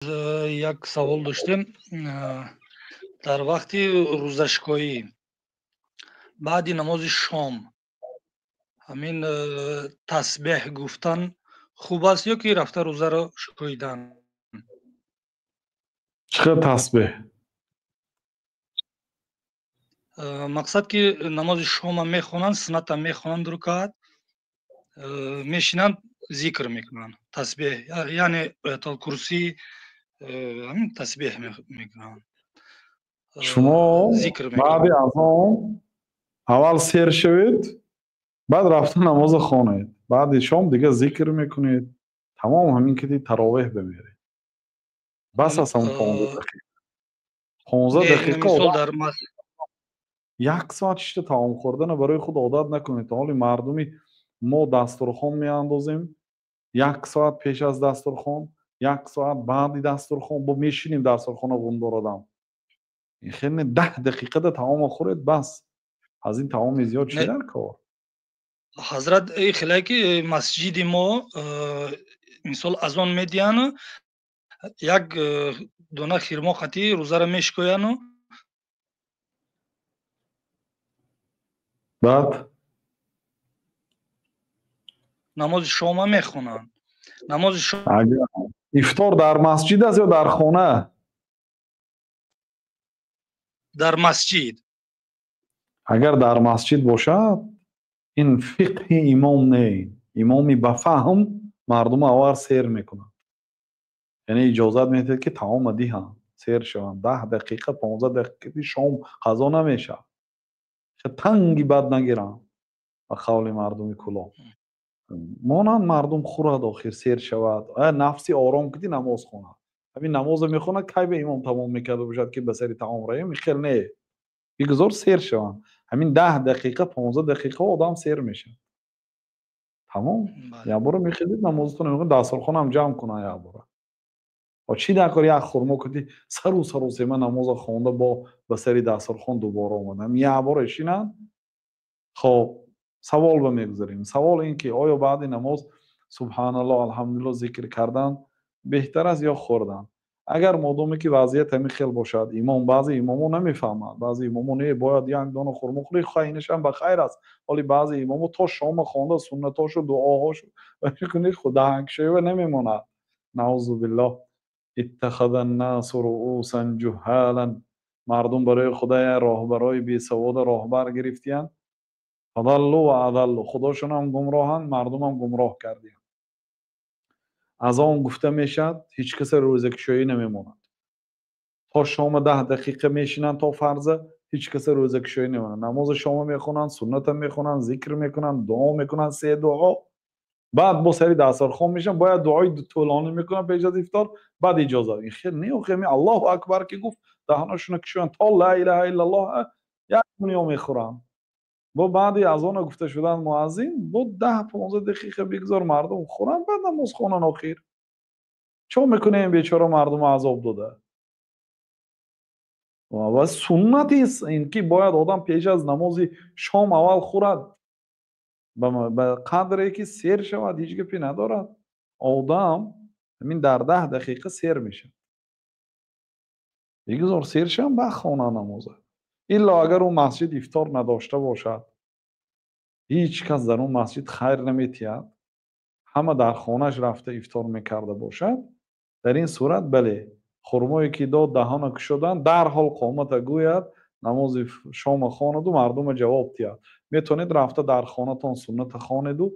Як савол доштем. Дар вақти рӯзашкоӣ баъди намози шом ҳамин тасбеҳ гуфтан хуб аст ё ки рафта рӯзаро шикоидан? Чӣ хел тасбеҳ? Мақсад ки намози шома мехонанд, сунната мехонанд, рукаат мешинанд, зикр мекунанд, тасбеҳ, яъне оятулкурсӣ, ҳамин тасбеҳ мекунанд. Шумо баъди азон аввал сер шавед, баъд рафта намоза хонед, баъди шом дига зикр мекунед, тамом ҳамин ки таровеҳ бимеред. Бас аст ҳамон 15 дақиқа. 15 дақиқа як соат шишта таом хӯрдана барои худ одат накунед. То ҳоли мардуми мо дастурхон меандозем, як соат пеш аз дастурхон, як соат баъди дастурхон бо мешинем дастурхона ғундорадам. Хеле 10 дақиқада таома хӯред, бас. Аз ин таоми зиёд чӣ дар кор? Ҳазрат, хеле ки масҷиди мо мисол азон медиҳану як дона хирмо хати рӯзаро мешикояну баъд намози шома мехонанд. Намози шом ифтор дар масҷид аст ё дар хона? Дар масҷид. Агар дар масҷид бошад, ин фиқҳи имом не. Имоми ба фаҳм мардум аввал сер мекунад. Яъне иҷозат медиҳад ки таома диҳанд, сер шаванд. 10 дақиқа, 15 дақиқа шом қазо намешавад. Танги бад нагиранд ба қавли мардуми кулоб. Монанд мардум хӯрад, охир сер шавад, нафси ором киди намоз хонад. Ҳамин намозро мехонад, кай ба имом тамом мекарда бошад ки ба сари таом раем? Хел не. Бигузор сер шаванд. Ҳамин 10 дақиқа, 15 дақиқа одам сер мешавад. Тамом. Якбора мехезед, намозатонро мехонед, дастурхонам ҷамъ кунад якбора. Чӣ дар кор як хурмо кунӣ, сару сару сема намоза хонда бо ба сари дастурхон дубора омадам. Якбора шинанд. Хоб, савол ба мегузарем. Савол ин ки оё баъди намоз субҳаналлоҳ, алҳамдулиллоҳ зикр кардан беҳтар аст ё хӯрдан? Агар модоме ки вазъият ҳамин хел бошад, имом, баъзе имомо намефаҳмад, баъзе имомо не, бояд як дона хурмо хӯрӣ, хайнашам ба хайр аст. Ҳоли баъзе имомо то шома хонда суннатошу дуоҳошу мекунӣ, даҳанкушоива намемонад. Наузу биллоҳ. Иттахаза ннасу руъусан ҷуҳҳалан. Мардум барои худая роҳбарои бесавода роҳбар гирифтиянд. Фадаллу ва адаллу. Худошонам гумроҳанд, мардумам гумроҳ кардиянд. Аз он гуфта мешавад, ҳеҷ касе рӯзакушоӣ намемонад. То шома 10 дақиқа мешинанд то фарза, ҳеҷ касе рӯзакушоӣ намемонад. Намози шома мехонанд, сунната мехонанд, зикр мекунанд, дуо мекунанд, се дуо. Баъд бо сари дастархон мешаванд, бояд дуои тӯлонӣ мекунанд пеш аз ифтор, баъд иҷоза. Ин хел не, охир Аллоҳу акбар ки гуфт, даҳонашонро кушоянд то ла илаҳа иллаллоҳ як дунё мехӯранд. Бо баъди азона гуфта шудан муаззин, бо 10-15 дақиқа бигзор мардум хӯранд, баъд намоз хонанд охир. Чо мекунем бечора мардум азоб дода? Ва суннат ин ки бояд одам пеш аз намози шом аввал хӯрад. Ба қадре ки сер шавад, ҳеҷ гапе надорад. Одам ҳамин дар 10 дақиқа сер мешавад. Бигзор сер шаванд, баъд хонанд намоза. Илло агар он масҷид ифтор надошта бошад, ҳеҷ кас дар он масҷид хайр наметиҳад, ҳама дар хонаш рафта ифтор мекарда бошад, дар ин сурат бале, хурмое ки дод даҳона кушоданд, дарҳол қомата гӯяд, намози шома хонаду мардума ҷавоб диҳад. Метавонед рафта дар хонатон сунната хонеду,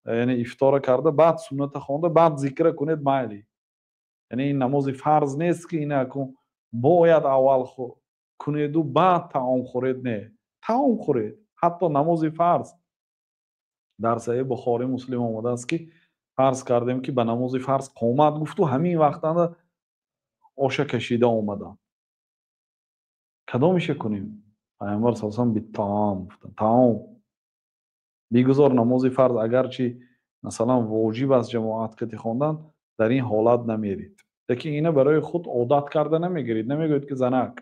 яъне ифтора карда, баъд сунната хонда, баъд зикра кунед, майли. Яъне ин намози фарз нест ки ина бояд аввал кунеду баъд таом хӯред, не. Таом хӯред. Ҳатто намози фарз. Дар Саҳеҳи Бухорӣ Муслим омадааст ки фарз кардем ки ба намози фарз қомат гуфту ҳамин вақтанда оша кашида омаданд. Кадомиша кунем? Пайғамбар саллаллоҳу алайҳи васаллам биттаом гуфтанд. Таом. Бигузор намози фарз агарчи масалан воҷиб аст ҷамоат қити хондан, дар ин ҳолат намерид. Лекин ина барои худ одат карда намегирид. Намегӯяд ки занак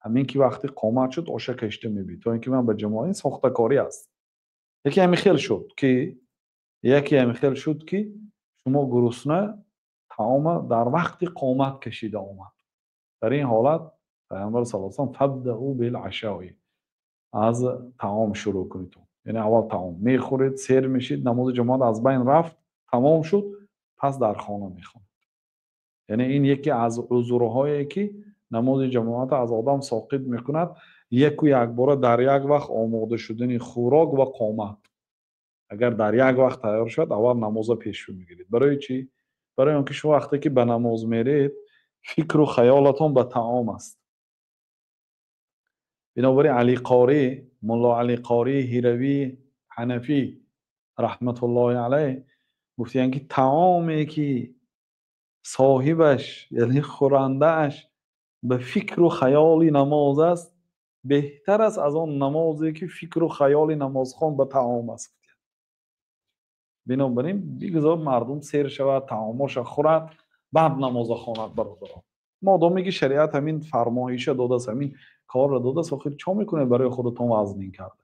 ҳамин ки вақти қомат шуд оша кашида мебид, то ин ки ман ба ҷамоат, ин сохтакорӣ аст. Яке ҳамин хел шуд ки шумо гурусна Таома дар вақти қомат кашида омад. Дар ин ҳолат Пайғамбар саллаллоҳу алайҳи васаллам: "Фабдаъу бил ашои", аз таом шурӯъ кунед. Яъне аввал таом мехӯред, сер мешид, намози ҷамоат аз байн рафт, тамом шуд, пас дар хона мехонед. Яъне ин яке аз узрҳое, ки намози ҷамоатро аз одам соқит мекунад, яку якбора дар як вақт омода шудани хӯрок ва қомат. Агар дар як вақт тайёр шавад, аввал намозро пеш мегиред. Барои чӣ? Барои он ки шумо вақте ки ба намоз меред, фикру хаёлатон ба таом аст. Бинобар ин Алӣ Қорӣ, Мулло Алӣ Қории Ҳиравӣ Ҳанафӣ раҳматуллоҳи алайҳ гуфтиянд, ки таоме, ки соҳибаш, яъне хӯрандааш, ба фикру хаёли намоз аст, беҳтар аст аз он намозе, ки фикру хаёли намозхон ба таом аст. Бинобар ин бигзор мардум сер шавад, таомоша хӯрад, баъд намоза хонад. Бародарон, модоме ки шариат ҳамин фармоиша додааст, ҳамин корро додааст, охир чо мекунед барои худатон вазнин карда?